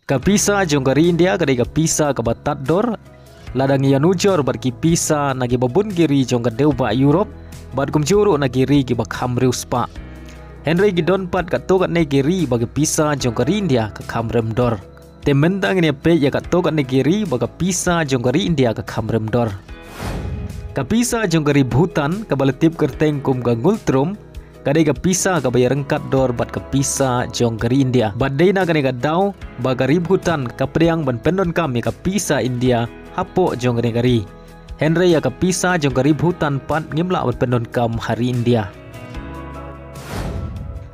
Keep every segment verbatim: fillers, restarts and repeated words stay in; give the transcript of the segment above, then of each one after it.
Ka pisa jong ka ri India ka dei ka pisa kaba tad dor lada ngi ïanujor bad ki pisa na kiba bun ki ri jong ka dewbah Europe bad kumjuh ruh na ki ri kiba kham riewspah. Hynrei ki don pat katto katne ki ri ba ka pisa jong ka ri India ka kham rem dor. Te mynta ngin ïa peit ïa katto katne ki ri ba ka pisa jong ka ri India ka kham rem dor. Ka pisa jong ka ri Bhutan kaba la tip kyrteng kum ka Ngultrum, ka dei ka pisa kaba ïaryngkat dor bad ka pisa jong ka ri India. Bad dei na kane ka daw ba ka ri Bhutan ka pdiang ban pyndonkam ïa ka pisa India hapoh jong kane ka ri. Hynrei ïa ka pisa jong ka ri Bhutan pat ngim lah ban pyndonkam ha ri India.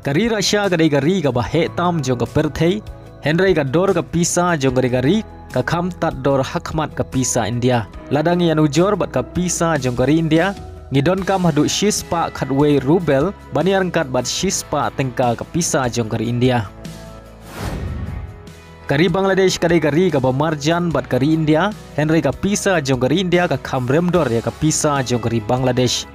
Ka ri Russia ka dei ka ri kaba heh tam jong ka pyrthei, hynrei ka dor ka pisa jong kane ka ri ka kham tad dor hakhmat ka pisa India. Lada ngi ïanujor bad ka pisa jong ka ri India, ngi donkam haduh shispah khatwei rubel ban ïaryngkat bad shispah tyngka ka pisa jong ka ri India. Ka ri Bangladesh ka dei ka ri kaba marjan bad ka ri India, hynrei ka pisa jong ka ri India ka kham rem dor ïa ka pisa jong ka ri Bangladesh.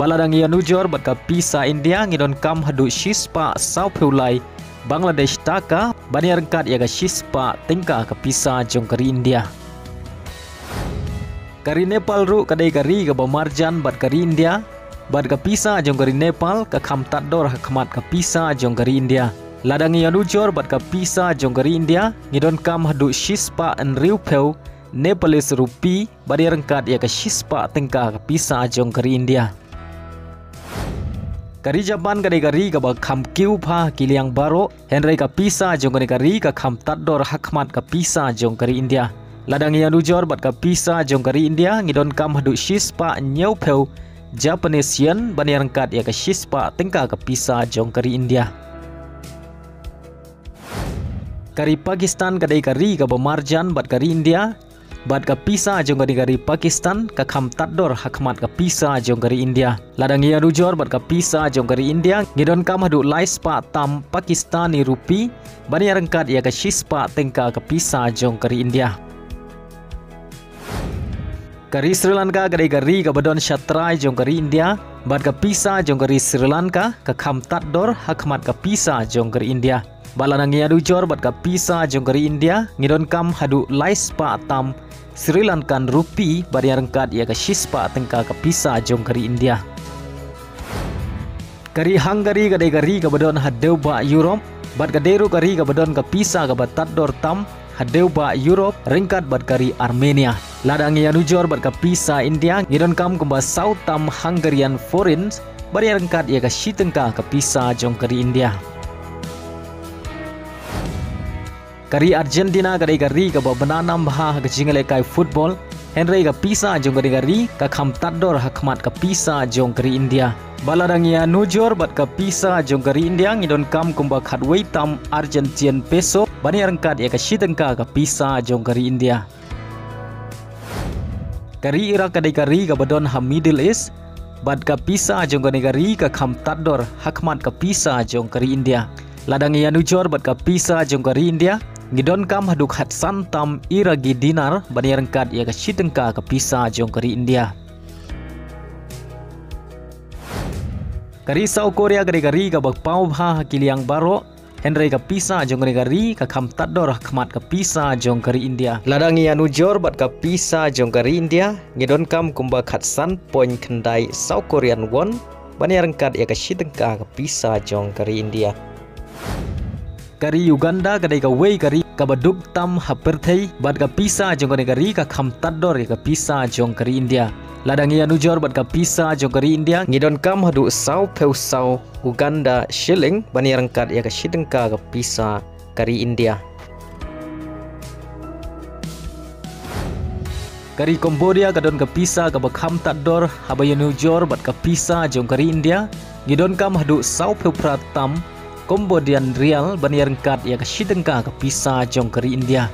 Bad lada ngi ïanujor bad ka pisa India, ngi donkam haduh shispah sawphew lai Bangladesh taka ban ïaryngkat ïa ka shispah tyngka ka pisa jong ka ri India. Ka ri Nepal ruh ka dei ka ri kaba marjan bad ka ri India, bad ka pisa jong ka ri Nepal ka kham tad dor hakhmat ka pisa jong ka ri India. Lada ngi ïanujor bad ka pisa jong ka ri India, ngi donkam haduh shispah hynriewphew Nepalese rupee ban ïaryngkat ïa ka shispah tyngka ka pisa jong ka ri India. Ka ri Japan ka dei ka ri kaba kham kiew bha ha ki liang baroh, hynrei ka pisa jong kane ka ri ka kham tad dor hakhmat ka pisa jong ka ri India. Lada ngi ïanujor bad ka pisa jong ka ri India, ngi donkam haduh shispah hynñiewphew Japanese yen ban ïaryngkat ïa ka shispah tyngka ka pisa jong ka ri India. Ka ri Pakistan ka dei ka ri kaba marjan bad ka ri India, bad ka pisa jong kane ka ri Pakistan ka kham tad dor hakhmat ka pisa jong ka ri India. Lada ngi ïanujor bad ka pisa jong ka ri India, ngi donkam haduh laispah tam Pakistani rupee ban ïaryngkat ïa ka shispah tyngka ka pisa jong ka ri India. Ka ri Sri Lanka ka dei ka ri kaba don shatrai jong ka ri India, bad ka pisa jong ka ri Sri Lanka ka kham tad dor hakhmat ka pisa jong ka ri India. Bad lada ngi ïanujor bad ka pisa jong ka ri India, ngi donkam haduh laispah tam Sri Lankan rupee ban ïaryngkat ïa ka shispah tyngka ka pisa jong ka ri India. Ka ri Hungary ka dei ka ri kaba don ha dewbah Europe, bad ka dei ruh ka ri kaba don ka pisa kaba tad dor tam ha dewbah Europe ryngkat bad ka ri Armenia. Lada ngi ïanujor bad ka pisa India, ngi donkam kumba saw tam Hungarian forints ban ïaryngkat ïa ka shi tyngka ka pisa jong ka ri India. Ka ri Argentina ka dei ka ri kaba bna nam bha ha ka jingïalehkai football, hynrei ka pisa jong kane ka ri ka kham tad dor hakhmat ka pisa jong ka ri India. Bad lada ngi ïanujor bad ka pisa jong ka ri India, ngi donkam kumba khatwei tam Argentine peso ban ïaryngkat ïa ka shi tyngka ka pisa jong ka ri India. Ka ri Iraq ka dei ka ri kaba don ha Middle East, bad ka pisa jong kane ka ri ka kham tad dor hakhmat ka pisa jong ka ri India. Lada ngi ïanujor bad ka pisa jong ka ri India, ngi donkam haduh khatsan tam Iraqi dinar ban ïaryngkat ïa ka shi tyngka ka pisa jong ka ri India. Ka ri South Korea ka dei ka ri kaba paw bha ha ki liang baroh, hynrei ka pisa jong kane ka ri ka kham tad dor hakhmat ka pisa jong ka ri India. Lada ngi ïanujor bad ka pisa jong ka ri India, ngi donkam kumba khatsan point khyndai South Korean won ban ïaryngkat ïa ka shi tyngka ka pisa jong ka ri India. Ka ri Uganda ka dei kawei ka ri kaba duk tam ha pyrthei, bad ka pisa jong kane ka ri ka kham tad dor ïa ka pisa jong ka ri India. Lada ngi ïanujor bad ka pisa jong ka ri India, ngi donkam haduh sawphew saw Uganda shilling ban ïaryngkat ïa ka shi tyngka ka pisa ka ri India. Ka ri Cambodia ka don ka pisa kaba kham tad dor haba ïanujor bad ka pisa jong ka ri India, ngi donkam haduh sawphew phra tam Cambodian rial ban ïaryngkat ïa ka shi tyngka ka pisa jong ka ri India.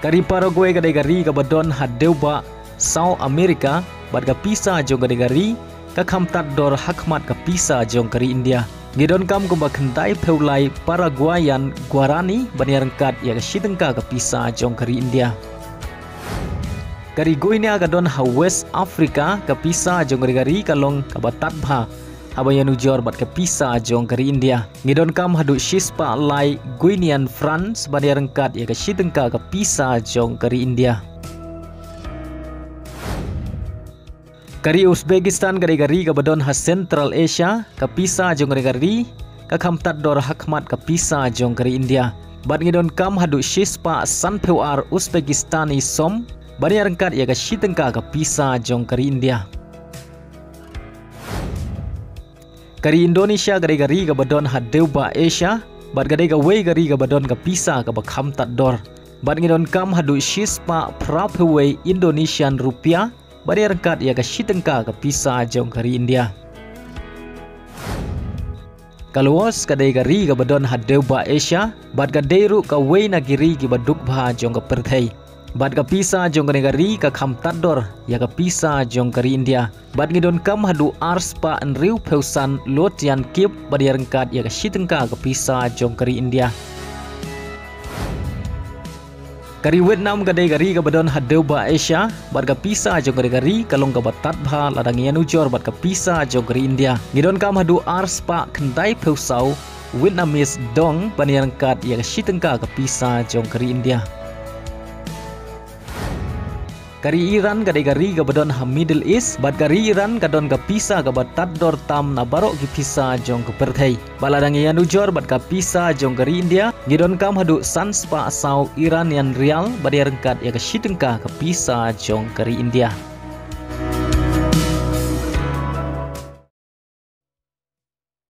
Ka ri Paraguay ka dei ka ri kaba don ha dewbah South America, bad ka pisa jong kane ka ri ka kham tad dor hakhmat ka pisa jong ka ri India. Ngi donkam kumba khyndaiphew lai Paraguayan guarani ban ïaryngkat ïa ka shi tyngka ka pisa jong ka ri India. Ka ri Guinea ka don ha West Africa, ka pisa jong kane ka ri ka long kaba tad bha Haba ïanujor bad ka pisa jong ka ri India, ngi donkam haduh shispah lai Guinean francs ban ïaryngkat ïa ka shi tyngka ka pisa jong ka ri India. Ka ri Uzbekistan ka dei ka ri kaba don ha Central Asia, ka pisa jong ka dei ka ri ka kham tad dor ha khmat ka pisa jong ka ri India. Bad ngi donkam haduh shispah sanphew ar Uzbekistani som ban ïaryngkat ïa ka shi tyngka ka pisa jong ka ri India. Ka ri Indonesia ka dei ka ri kaba don ha dewbah Asia, bad ka dei kawei ka ri kaba don ka pisa kaba kham tad dor. Bad ngi donkam haduh shispah phraphew wei Indonesian rupiah ban ïaryngkat ïa ka shi tyngka ka pisa jong ka ri India. Ka Laos ka dei ka ri kaba don ha dewbah Asia, bad ka dei ruh kawei na ki ri kiba duk bha jong ka pyrthei. Bad ka pisa jong kane ka ri ka kham tad dor ïa ka pisa jong ka ri India. Bad ngi donkam haduh arspah hynriewphew san Laotian kyat ban ïaryngkat ïa ka shi tyngka ka pisa jong ka ri India. Ka ri Vietnam ka dei ka ri kaba don ha dewbah Asia, bad ka pisa jong kane ka ri ka long kaba tad bha lada ngi ïanujor bad ka pisa jong ka ri India. Ngi donkam haduh arspah khyndaiphew saw Vietnamese dong ban ïaryngkat ïa ka shi tyngka ka pisa jong ka ri India. Ka ri Iran ka dei ka ri kaba don ha Middle East, bad ka ri Iran ka don ka pisa kaba tad dor tam na baroh ki pisa jong ka pyrthei. Bad lada ngi ïanujor bad ka pisa jong ka ri India, ngi donkam haduh sanspah saw Iranian rial ban ïaryngkat ïa ka shi tyngka ka pisa jong ka ri India.